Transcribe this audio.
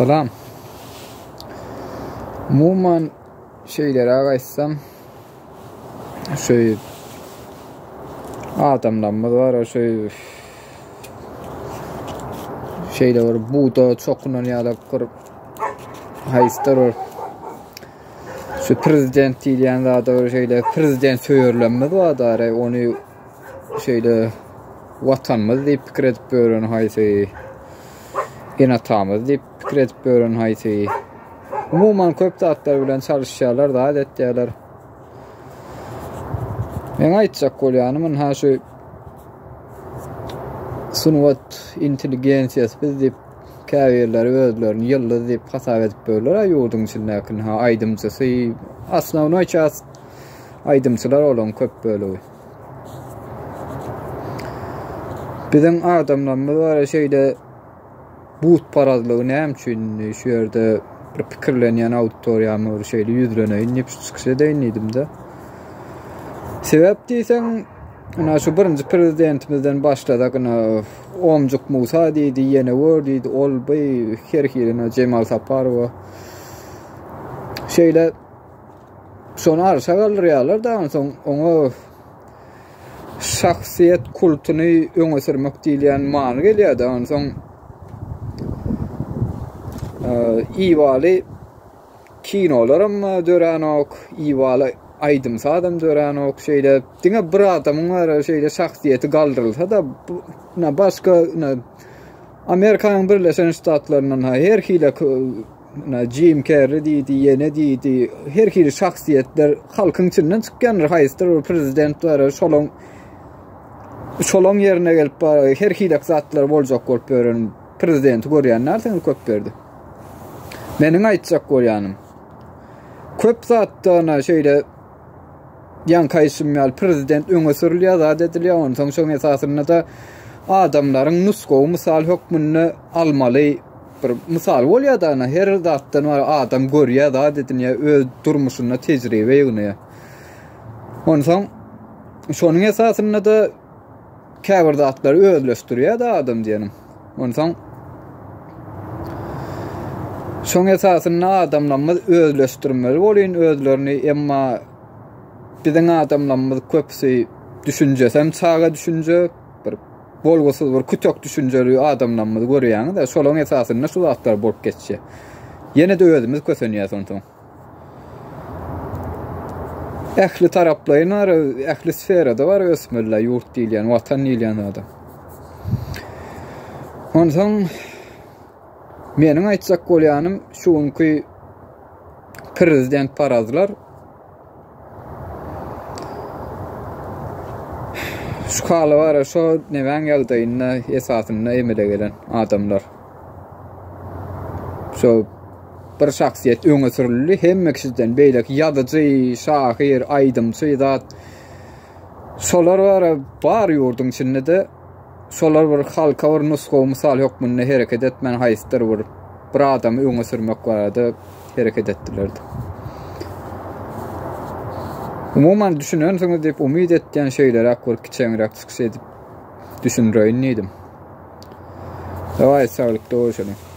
Salam. Umuman şeýleräk aýtsam, şu adamlarymyz bar, şu şeýle bir buda çokunan ýaly bir haýsydyr bir şu prezident diýilýän zada bir şeýle prezident söýerlerimiz bar da, ony şeýle watanymyz diýip pikir edip ýören haýsy ene-atamyz diýip pikir edip ýören haýsy umuman köp zatlar bilen çalyşýarlar, zat etýärler. Men aýtjak bolýanym ynha şu sungat intelligensiýasy biz diýip käbirleri özlerini ýyldyz diýip hasap edip ýörler ýurduň içindäki ynha aýdymçysy osnownoý ças aýdymçylar olaryň köp bölegi. Biziň adamlarymyz bar şeýle butparazlygy näme üçin indi şu ýerde bir pikirlenýän auditoriýama bir şeýle ýüzleneýin diýip şu çykyş edeýin diýdim-de. Sebäp diýseň, ina şu birinji prezidentimizden başlasak, ina Omjuk Musa diýdi, ýene gör diýdi, ol bu her hili ina Jemal Saparowa. Şeýle Şony arşa galdyrýarlar-da, onsoň oňa şahsyýet kultuny öňe sürmek diýilýän many gelýär-de, onsoň iwaly kinolaram döränok, iwaly aýdym-sazam döränok, şeýle diňe bir adamyň bar şeýle şahsyýeti galdyrylsa-da, başga Amerikanyň Birleşen Ştatlaryndan her hili Ina Jim Kerri diýdi, ýene diýdi. Her hili şahsyýetler halkyň içinden çykýandyr, haýsydyr bir prezident bar, şolaň şolaň ýerine gelip bar, her hili zatlar boljak bolup ýören prezidenti görýän dälsiňiz köp ýerde. Meniň aýtjak bolýanym. Köp zatda ana şeýle Ýaňky aýdyşym ýaly prezident öňe sürülýär, zat edilýär, onsoň şoň esasynda-da adamlaryň nusgawy mysal hökmünde almaly bir mysal bolýar-da, ana her zatdan bar adam görýär, zat edinýär, öz durmuşynda tejribe ýygnaýar. Onsoň şonuň esasynda-da käbir zatlary özleşdirýär-de adam diýenim. Onsoň şoň esasynda adamlarymyz özleşdirmeli bolýan özlerini, emma biziň adamlarymyz köpüsi düşünjesem çaga düşünje, bir bolgusyz bir kütek düşünjeli adamlarymyzy görýäňiz-de, şolaryň esasynda şu zatlar bolup geçýär. Ýene-de özümiz kösenýäs onsoň. Ähli taraplaýyn bar, ähli sferada bar ösmeli ýurt diýilýän, watan diýilýän zada. Onsoň meniň aýtjak bolýanym şu günki prezident parazlar şu haly bar, şo nemäň ýagdaýynda esasynda emele gelen adamlar. Şo bir şahsyýet öňe sürüldi, hemme kişiden beýleki ýazyjy, şahyr, aýdymçy zat şolar bar, bar ýurduň içinde-de şolar bir halka bir nusgawy mysal hökmünde hereket etmän haýsydyr bir bir adamy öňe sürmek barada hereket etdiler. Umuman düşünensiňiz diýip umyt etýän şeýleräk bir kiçeňräk çykyş edip düşündireýin diýdim. Dawaý saglykda görüşeliň.